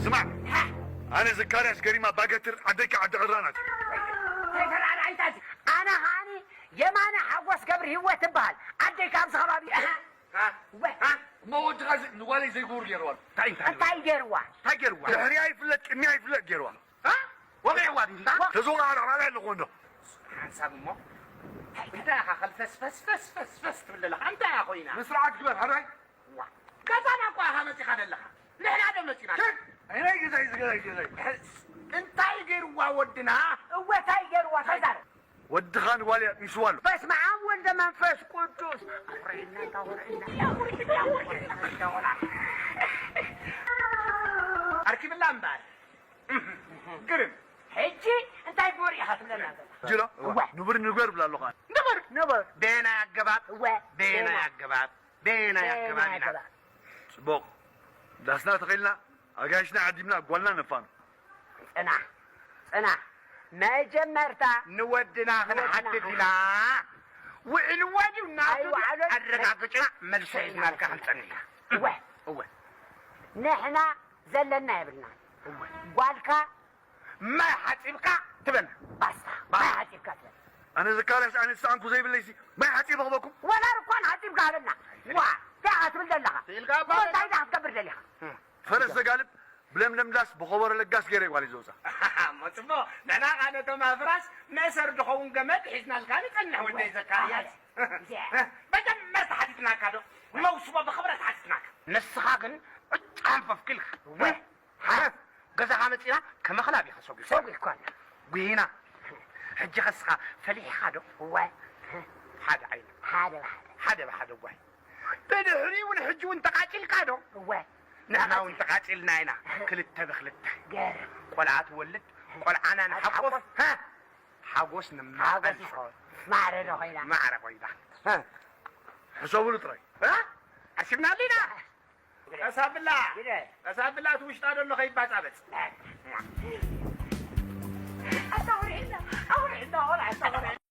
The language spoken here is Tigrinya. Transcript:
ስማዕ፣ ኣነ ዘካርያስ ገሪማ ባገትር፣ ዓደይ ከኣ ዓዲ ዕራናት። ተፈራራይታት፣ ኣነ ኸኣኒ የማነ ሓጎስ ገብረ ህይወት እበሃል። ዓደይ ከኣ ኣብዚ ከባቢ። ሃ? ወ- ሃ? እሞ ወድኻ ዝ-፣ ንጓለይ ዘይግቡር ገይርዋ። እንታይ፣ እንታይ እንታይ ገይርዋ? እንታይ ገይርዋ? ድሕሪያ ይፍለጥ፣ ቅድሚያ ይፍለጥ ገይርዋ። ሃ? ወቒዕዋ ድዩ እንዳ? ተዘውራ ኣርባዕተ ኣለኹ እንዶ። ሓንሳብ እሞ። እንታይ ኢኻ ኸልፈስፈስፈስፈስፈስ ትብል ዘለኻ? እንታይ ኢኻ ኮይና? መስርዓት ግበር፣ ሕራይ። ዋ፣ ገዛና እኮ ኢኻ መጺኻ ዘለኻ። ንሕና ዶ መጺና? ሸት! ኣይ፣ ናይ ገዛይ፣ ዝገዛይ፣ ገዛይ። እንታይ ገይርዋ ወድና? እወ፣ እንታይ ገይርዋ? ተዛረብ። ወድኻን ጓል ኣጥኒስዋ ኣሎ። በስመ ኣብ ወልደ መንፈስ ቅዱስ። ኣውርዕና፣ ኣውርዕና፣ ኣውርዕና፣ ኣውርዕና፣ ኣውርዕና። ኣርኪብላ እምበኣር። ግርም። ሕጂ እንታይ ግበር ኢኻ ትብለና ዘለኻ? ጅሎ፣ እዋ። ንቡር ንግበር ብላ ኣለኹ። ንቡር። ንቡር። በየናይ ኣገባብ? እወ። በየናይ በየናይ? ኣገባብ? በየናይ በየናይ ኣገባብ ኢና? ኣገባብ? ጽቡቕ። ዳስና ተኸልና፣ ኣጋይሽና ዓዲምና፣ ጓልና ነፋኑ። ጽናሕ፣ ጽናሕ። መጀመርታ ንወድና ንወድና ክንሓትት ኢና። ውዕል ወዲው እናቱ ኣይወዓሎን። ኣረጋግጭና፣ መልሲ ሒዝናልካ ክንጸንሕ ኢና። እወ። እወ። ንሕና ዘለና የብልና። እወ። ጓልካ ማይ ሓጺብካ ትበል። ባስታ። ማይ ሓጺብካ ትበል። ኣነ ዘካርያስ፣ ኣነ ዝሰኣንኩ ዘይብለይሲ፣ ማይ ሓጺበ ክበኩም? ወላ ርኳን ሓጺብካ ሃበና። ዋ፣ እንታይ ኢኻ ትብል ዘለኻ? ስኢልካ እባ። እንታይ ኢኻ ክትገብር ደሊኻ? ፈረስ ዘጋልብ ብለምለም ዳስ ብኸበሮ ለጋስ ገይረ ጓል ዘውፃ። እሞ ጽቡቕ። ንሕና ኸኣ ነቶም ኣፍራስ መእሰሪ ዝኸውን ገመድ ሒዝናልካ ንጸንሕ፣ ወደይ ዘካርያስ። እዚኣ። መጀመርታ ሓቲትናካ ዶ? መውስቦ ብኽብረት ሓቲትናካ። ንስኻ ግን ዕጫ ሃንፈፍኪ ኢልካ። እወ። ሓረፍ፣ ገዛኻ መጺና ከም ኣኽላብ ኢኻ ሰጒግካ። ሰጒግካና። ጉሂና። ሕጂ ከስኻ ፈሊሕኻ ዶ? እወ። ሓደ ዓይኒ። ሓደ ብሓደ። ሓደ ብሓደ ጓሂ። ብድሕሪኡ እውን ሕጂ እውን ተቓጺልካ ዶ? እወ። ንሕና እውን ተቓጺልና ኢና። ክልተ ብክልተ። ገርም። ቆልዓ ትወልድ፣ ቆልዓና ንሓቁፍ። ሓቁፍ። ሃ! ሓጎስ ንማዕበል። ሓጎስ ይኾን። ማዕረ ዶ ኮይና? ማዕረ ኮይና። ሃ! ሕሰቡሉ ጥራይ። ሃ? ዓሲብናሉ ኢና። ቀስ ኣብላ። ግደ። ቀስ ኣብላ፣ እቲ ውሽጣ ዘሎ ከይባጻበጽ። ኣታ ኣውርዕና፣ ኣውርዕና፣ ቆልዓ፣ ኣታ ኣውርዕና።